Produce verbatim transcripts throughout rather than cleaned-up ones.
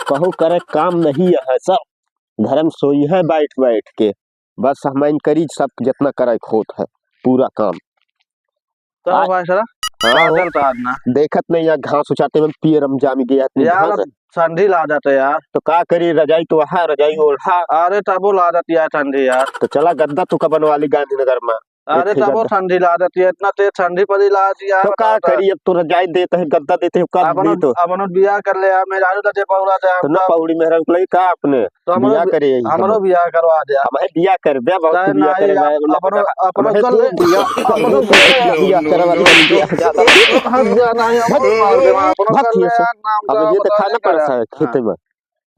कहू करे काम नहीं है सब, घरम सोई है बैठ बैठ के। बस हम करी सब जितना करे खोट है पूरा काम। तो आज भाई साहब, हाँ का हो। चलता आज ना? देखत नहीं यार, घास उचाटे में पियर हम जामी गया इतनी यार, घास। अब ठंडी लागत है यार। तो का करी, रजाई तो है, रजाई ओढ़ा। अरे तबो लागत यार ठंडी यार। तो चला गद्दा तो का बनवा ली गांधीनगर में। अरे एक तबो गद्दा। ठंडी लागत है, इतना तेज ठंडी पड़ी लागत यार, तो का बताओ तो। करी, अब तो रजाई देते हैं, गद्दा देते हैं, का अपनो, दी तो। अपनो बियाह कर ले यार, मेहरारू का जे पौड़ा दे तो ना हमका। पौड़ी मेहरारू को लई का अपने तो हमरो बियाह बि-, करे यही हमरो हम। बियाह करवा दे यार। हम है बियाह कर बे, बहुत चाहे तू बियाह ना करे यार, भाई, अपनो, अपनो हमें चल तू ले। बियाह, अपनो अपनो चल ले। बियाह करे वाली बियाह ज्यादा। हट जा, नहीं, अपनो भाग, मार दे, अपनो भाग चल ले ये से। यार, नाम अब का ये तो बता खाना दे पड़ा यार। सा है खेते हाँ। में।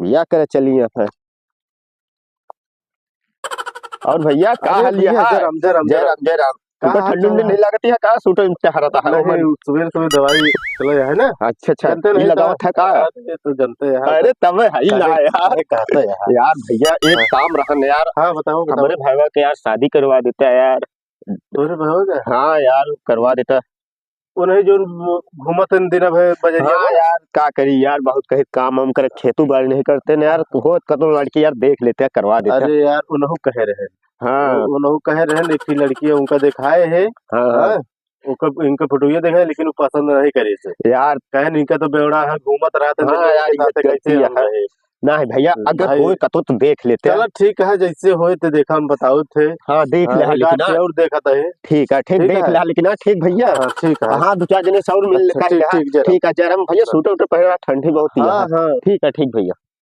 बियाह करे चलिए फिर। और भैया, का अरे हाल भैया, है? जय राम, जय राम, जय जय राम। राम, जय राम। का तुमको हाल ठंडी चाल उंडी है? नहीं लगती है का? सूट उंट चढ़ता है अरे, लोगों में। सुबह सुबह दवाई चलो है ना। अच्छा, अच्छा, ठंडे ये नहीं लगावत था। है का? अरे, ये तो जानते हैं यार। अरे, तब है ही ना अरे, यार। अरे, कहते हैं यार। यार भैया, एक हाँ। काम रहन यार। हाँ, बताओ, बताओ। हमारे भाईवा के यार शादी करवा देता है यार। तोरे भाईवा का? हाँ यार, करवा देता। उन्हें जो घूमत हैं दिन भर बजरिया हाँ में। यार, का करी यार, बहुत कहे काम हम करे, खेतू बाड़ी नहीं करते ना यार, हो कतनो लड़की यार देख लेते हैं, करवा देते हैं। अरे यार, उनहु कहे रहे। हाँ। उ-, उनहु कहे रहे, एक ठे लड़की है, उनका दिखाए है। हाँ, हाँ। हाँ, ओकर, इनका फोटोइया देखे, लेकिन वो पसंद नहीं करे से। यार। कहे, इनका तो बेवड़ा है, घूमत रहत है, हाँ लड़के यार, के ये साथ कैसे गलती हम है। रहे? ना है भैया, अगर भाई, होए कतो तो देख लेते हैं। चला ठीक है, जैसे होए तो देखा, हम बताओ थे। हाँ, देख हाँ, ले, एक लेकिन आध ना। और देखा था ये। ठीक है, ठीक, ठीक देख है। ले, लेकिन ना, ठीक भैया। हाँ, ठीक है। हाँ, दो चार जने से और मिल अच्छा, लेता है ठीक, यार। ठीक, जरा। ठीक है, जरा भैया, हाँ। सूटर उटर पहने रहा, ठंडी बहुत ही हाँ, है। हाँ। ठीक है, ठीक भैया।